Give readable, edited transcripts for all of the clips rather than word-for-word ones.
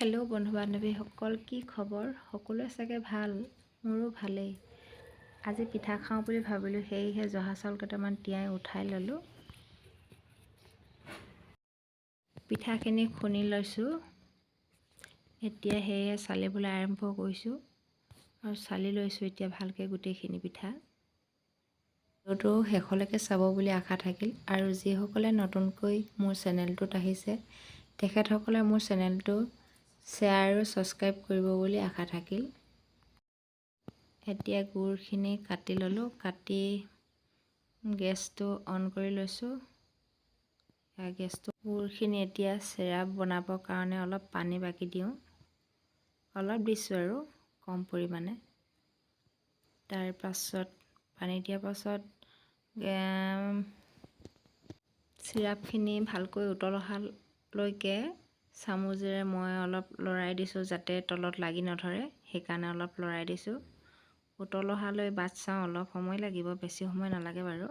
Hello' বন্ধু বান্ধৱীসকল, কি খবৰ? সকলোৱে চাগে ভাল, মোৰো ভালেই। আজি পিঠা খাওঁ বুলি ভাবিলোঁ, সেয়েহে জহা চাউল কেইটামান তিয়াই উঠাই ল'লোঁ। পিঠাখিনি খুন্দি লৈছোঁ। এতিয়া সেয়ে চালিবলৈ আৰম্ভ কৰিছোঁ আৰু চালি লৈছোঁ এতিয়া ভালকৈ গোটেইখিনি পিঠা। ভিডিঅ'টো শেষলৈকে চাব বুলি আশা থাকিল। আৰু যিসকলে নতুনকৈ মোৰ চেনেলটোত আহিছে, তেখেতসকলে মোৰ চেনেলটো শ্বেয়াৰ আৰু ছাবস্ক্ৰাইব কৰিব বুলি আশা থাকিল। এতিয়া গুড়খিনি কাটি ল'লোঁ, কাটি গেছটো অন কৰি লৈছোঁ। গেছটো গুড়খিনি এতিয়া চিৰাপ বনাবৰ কাৰণে অলপ পানী বাকি দিওঁ, অলপ দিছোঁ আৰু কম পৰিমাণে। তাৰপাছত পানী দিয়াৰ পাছত চিৰাপখিনি ভালকৈ উতল অহালৈকে চামুচেৰে মই অলপ লৰাই দিছোঁ, যাতে তলত লাগি নধৰে, সেইকাৰণে অলপ লৰাই দিছোঁ। উতল অহালৈ বাট চাওঁ, অলপ সময় লাগিব, বেছি সময় নালাগে বাৰু।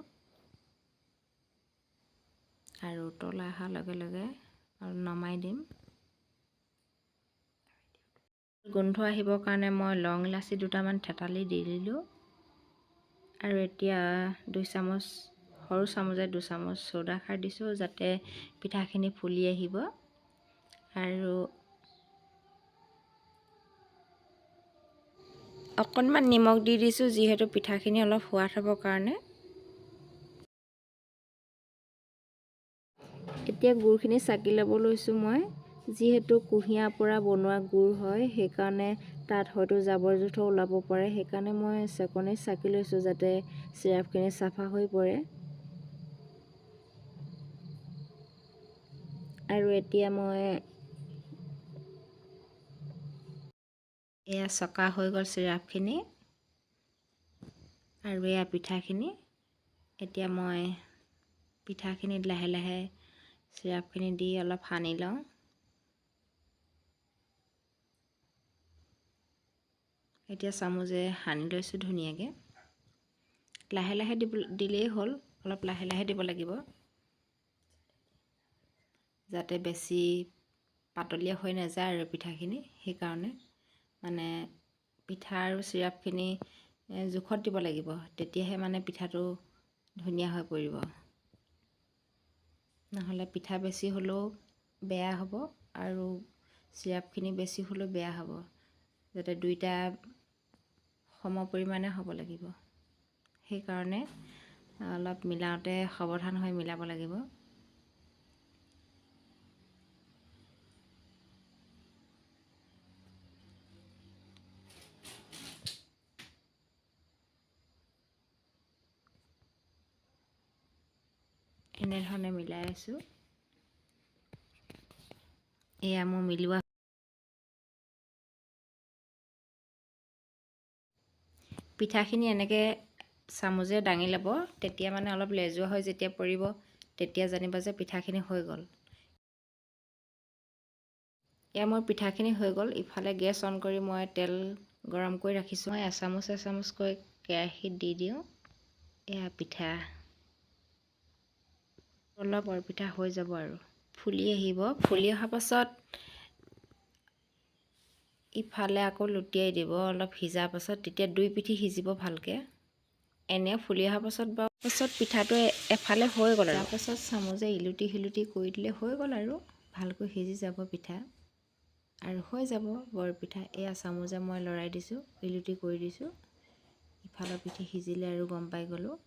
আৰু উতল অহাৰ লগে লগে নমাই দিম। গোন্ধ আহিবৰ কাৰণে মই লং ইলাচি দুটামান থেতালি দি দিলোঁ। আৰু এতিয়া 2 চামুচ, সৰু চামুচে 2 চামুচ চ'দা খাৰ দিছোঁ, যাতে পিঠাখিনি ফুলি আহিব। আৰু অকণমান নিমখ দি দিছোঁ, যিহেতু পিঠাখিনি অলপ সোৱাদ হ'বৰ কাৰণে। এতিয়া গুড়খিনি চাকি ল'ব লৈছোঁ মই। যিহেতু কুঁহিয়াৰ পৰা বনোৱা গুড় হয়, সেইকাৰণে তাত হয়তো জাবৰ জোঁথৰ ওলাব পাৰে। সেইকাৰণে মই চেকনি চাকি লৈছোঁ, যাতে চিৰাপখিনি চাফা হৈ পৰে। আৰু এতিয়া মই এয়া চকা হৈ গ'ল চিৰাপখিনি আৰু এয়া পিঠাখিনি। এতিয়া মই পিঠাখিনিত লাহে লাহে চিৰাপখিনি দি অলপ সানি লওঁ। এতিয়া চামুচে সানি লৈছোঁ ধুনীয়াকৈ। লাহে লাহে দিব দিলেই হ'ল, অলপ লাহে লাহে দিব লাগিব, যাতে বেছি পাতলীয়া হৈ নাযায় আৰু পিঠাখিনি। সেইকাৰণে মানে পিঠা আৰু চিৰাপখিনি জোখত দিব লাগিব, তেতিয়াহে মানে পিঠাটো ধুনীয়া হৈ পৰিব। নহ'লে পিঠা বেছি হ'লেও বেয়া হ'ব আৰু চিৰাপখিনি বেছি হ'লেও বেয়া হ'ব। যাতে দুইটা সম পৰিমাণে হ'ব লাগিব, সেইকাৰণে অলপ মিলাওঁতে সাৱধান হৈ মিলাব লাগিব। এনেধৰণে মিলাই আছোঁ। এয়া মোৰ মিলোৱা। পিঠাখিনি এনেকৈ চামুচে দাঙি ল'ব, তেতিয়া মানে অলপ লেজুৱা হৈ যেতিয়া পৰিব, তেতিয়া জানিব যে পিঠাখিনি হৈ গ'ল। এয়া মোৰ পিঠাখিনি হৈ গ'ল। ইফালে গেছ অন কৰি মই তেল গৰম কৰি ৰাখিছোঁ। মই এচামুচ এচামুচকৈ কেৰাহীত দি দিওঁ। এয়া পিঠা অলপ বৰপিঠা হৈ যাব আৰু ফুলি আহিব। ফুলি অহাৰ পাছত ইফালে আকৌ লুটিয়াই দিব অলপ সিজাৰ পাছত, তেতিয়া দুই পিঠি সিজিব ভালকৈ। এনে ফুলি অহাৰ পাছত বাৰু পাছত পিঠাটো এফালে হৈ গ'ল আৰু তাৰপাছত চামুচে ইলুটি সিলুটি কৰি দিলে হৈ গ'ল আৰু ভালকৈ সিজি যাব পিঠা আৰু হৈ যাব বৰপিঠা। এয়া চামুচে মই লৰাই দিছোঁ, ইলুটি কৰি দিছোঁ। ইফালৰ পিঠি সিজিলে আৰু গম পাই গ'লোঁ।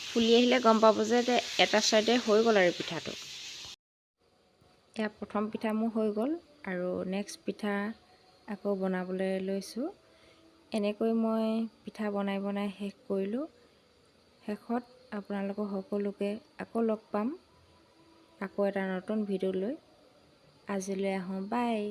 ফুলি আহিলে গম পাব যে এটা চাইডে হৈ গ'ল আৰু পিঠাটো। এয়া প্ৰথম পিঠা মোৰ হৈ গ'ল আৰু নেক্সট পিঠা আকৌ বনাবলৈ লৈছোঁ। এনেকৈ মই পিঠা বনাই বনাই শেষ কৰিলোঁ। শেষত আপোনালোকক সকলোকে আকৌ লগ পাম, আকৌ এটা নতুন ভিডিঅ' লৈ। আজিলৈ আহোঁ, বাই।